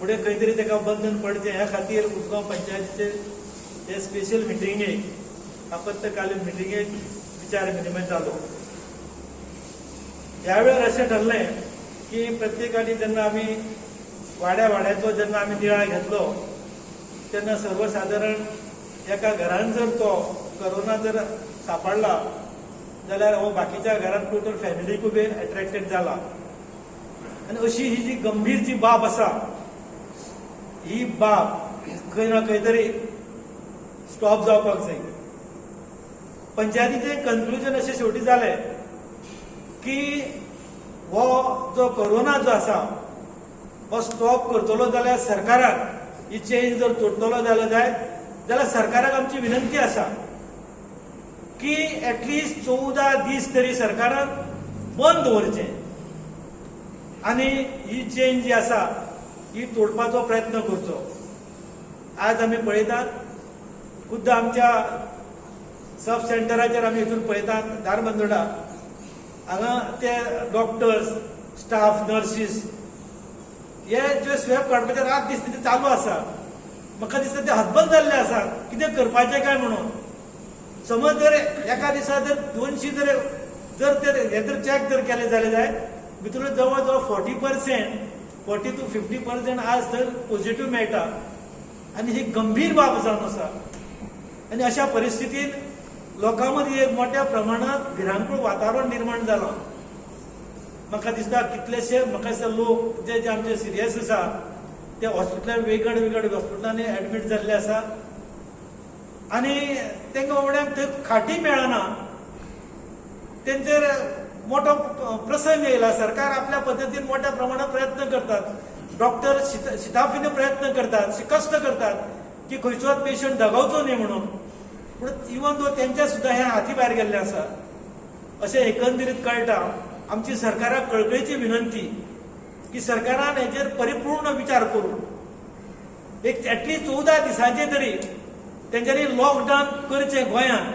फुडें खंय तरी ताका बंधन पडचें ह्या खातीर उसगांव पंचायतीचे हे स्पेशल मिटिंगेक, आपत्कालीन मिटिंगेक विचार विनिमय जालो. ह्या वेळार अशें ठरलें की प्रत्येकाने जेन्ना आमी वाड्या वाड्याचो जेन्ना आमी नियाळ घेतलो तेन्ना सर्वसादारण एका घरान जर तो करोना जर सापडला जाल्यार हो बाकीच्या घरान टोटल फॅमिलीकूय बी एट्रॅक्टेड जाला. आनी अशी ही जी गंभीर जी बाब आसा ही बाब खंय ना खंय तरी स्टॉप जावपाक जाय. पंचायतीचें कन्क्लुजन अशें शेवटी जालें की हो जो कोरोना जो आसा हो स्टॉप करतलो जाल्यार सरकाराक ही चेन जर तोडटलो जाल्यार जायत जाल्यार सरकाराक आमची विनंती आसा की एटलिस्ट 14 दीस तरी सरकारान बंद दवरचें आनी ही चेन जी आसा ही तोडपाचो प्रयत्न करचो. आज आमी पळयतात खुद्द आमच्या सब सेंटराचेर आमी हितून पळयतात धारबांदोडा हांगा ते डॉक्टर्स, स्टाफ, नर्सीस हे जे स्वॅब काडपाचे रात दीस तेंचे चालू आसा. म्हाका दिसता ते हतबल जाल्ले आसा कितें करपाचें काय म्हणून. समज जर एका दिसा जर 200 जर जर ते हे जर चॅक जर केले जाल्यार जायत भितूर जवळ जवळ 40%, 40 to 50% आज थंय पॉझिटिव्ह मेळटा आनी ही गंभीर बाब जावन आसा. आनी अशा परिस्थितीन लोकां मदीं एक मोठ्या प्रमाणांत भिरांकूळ वातावरण निर्माण जालां. म्हाका दिसता कितलेशे म्हाका दिसता लोक जे जे आमचे सिरियस आसा ते हॉस्पिटलान वेगळ वेगळ हॉस्पिटलांनी एडमीट जाल्ले आसा आनी तांकां बाबड्यांक थंय खाटी मेळना. तेंचेर मोठो प्रसंग येयला. सरकार आपल्या पद्दतीन मोठ्या प्रमाणात प्रयत्न करतात, डॉक्टर शिताफीने प्रयत्न करतात, कश्ट करतात की खंयचोच पेशंट दगावचो न्ही म्हणून, पूण इवन दो तेंच्या सुद्दां हें हाती भायर गेल्लें आसा अशें एकंदरीत कळटा. आमची सरकाराक कळकळीची विनंती की सरकारान हेजेर परिपूर्ण विचार करून एक एटलिस्ट 14 दिसांचे तरी तेंच्यांनी लॉकडावन करचें गोंयांत.